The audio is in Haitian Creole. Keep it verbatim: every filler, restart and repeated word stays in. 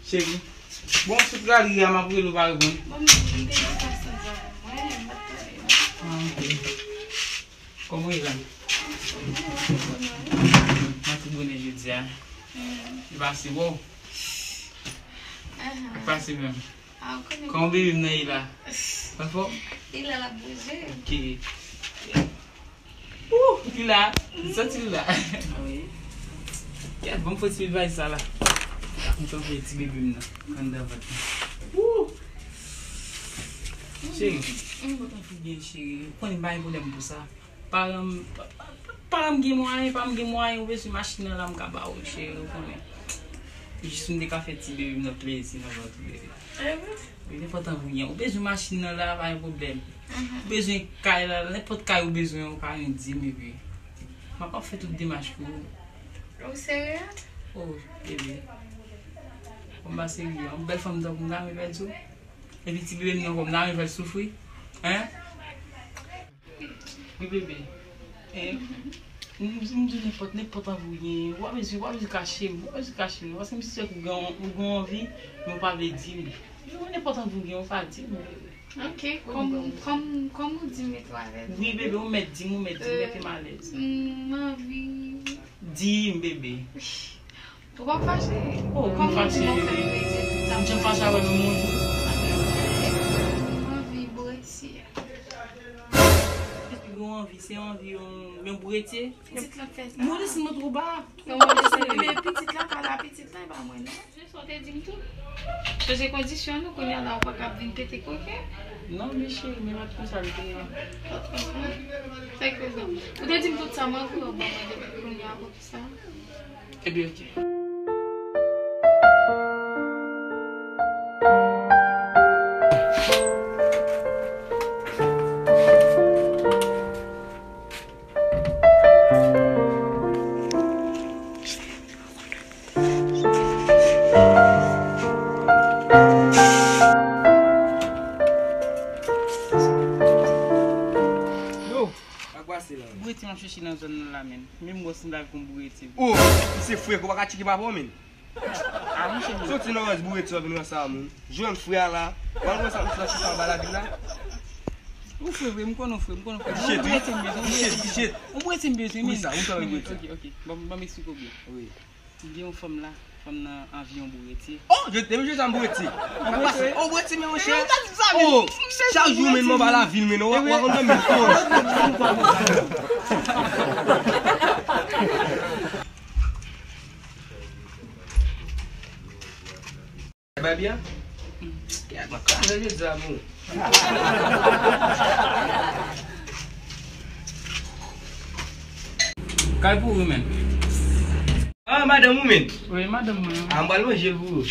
Cheri. Bon, sou pral ri a, m ap rele w pa reponn. Bon, m te gen pase zòn mwen, m pa t tande. Ah, ok. Kòman w ye la? M ap tou bonè jodi a. Li pase bon? Li pase menm. Kòman bebe m nan ye la? Anfòm? Li la, l ap bouje. Ok. Ooh, li la. Li santi li la. Wi. Kèt, ban m fè ti valiz sa la. M kanpe ti bebe m nan anndan vant mwen. Ooh. Cheri. Mwen kontan pou byen, cheri. Ou konnen m pa gen pwoblèm pou sa. Paran m, pa, pa, paran m gen mwayen, pa m gen mwayen, ou bezwen machin nan la, m ka ba ou, cheri, ou konnen. Jis m te ka fè ti bebe m nan plezi nan vant ou, bebe. Li enpòtan pou byen. Ou bezwen machin nan la, pa gen pwoblèm. Ou bezwen kay la, nenpòt kay ou bezwen, ou ka jwenn di m epi m ap fè tout demach pou ou. Ou serye? Oh, bebe. Kòm m pa serye, yon bèl fanm tankou m ta renmen fè l sou. Epi ti bebe m nan kòm m ta renmen fè l soufri. Hein? Wi, bebe. Eh, m, m di w nenpòt, nenpòt anvi w gen, w pa bezwen, w pa bezwen kache m, w pa bezwen kache m, paske m si sèk ou gen, ou gen anvi, men w pa vle di m. Nenpòt anvi w gen, w pa di m, bebe. Ok, kòm, kòm, kòm ou di m, mete w alèz. Wi, bebe, ou mèt di m, ou mèt di m, mete m alèz. M anvi. Di m, bebe. Ou p ap fache? Oh, m fache. M janm fache avè m, moun. M anvi bretye. Epi gen anvi, se anvi yon, yon bretye. Pitit lan fè sa. Mwen desann mwen twò ba. Non, mwen desann, men pitit lan pa la, pitit lan e pa mwen, non. Se sa w te di m tou. Chanje kondisyon nou, kounye a la, ou pa ka vin pete koken. Non, men cheri, men pa t konsa l te ye. Pa t konsa? Fè ke non. Ou te di m tout sa, m anvi w ban mwen depi kounye a, poukisa? Ebyen, ok. Yo! Sa k pase la? Bouretye m ap chèche nan zòn nan la, menm. Menm bòs m la vin kon bouretye. Oh! Misye frèk, ou pa ka tcheke papa w, menm. Ah, monchè, soti nan rès bouretye w vin ranse a moun. Jwenn frè a la. Pral ranse a moun sou la, sou anba lavil la. Ou frè vre, m konnen w frè, m konnen w frè. Yon bouretye m bezwen, yon bouretye m bezwen. Yon bouretye m bezwen, menm. Wi, sa, ou sa vle bouretye. Ok, ok. Ban m, ban m eksplike w byen. Wi. Gen yon fanm la, fanm nan anvi yon bouretye. Oh, je, depi je sa m bouretye. Sa k pase? Oh, bouretye, men monchè. Oh, chak jou, men, m anba lavil, men, w a, w a konn men. Bay byen? Kèt, mwen kraze jodi a pou ou. Kay pou ou, men. Ah, madanm ou, men. Wi, madanm mwen. Ah, m pral manje l pou ou.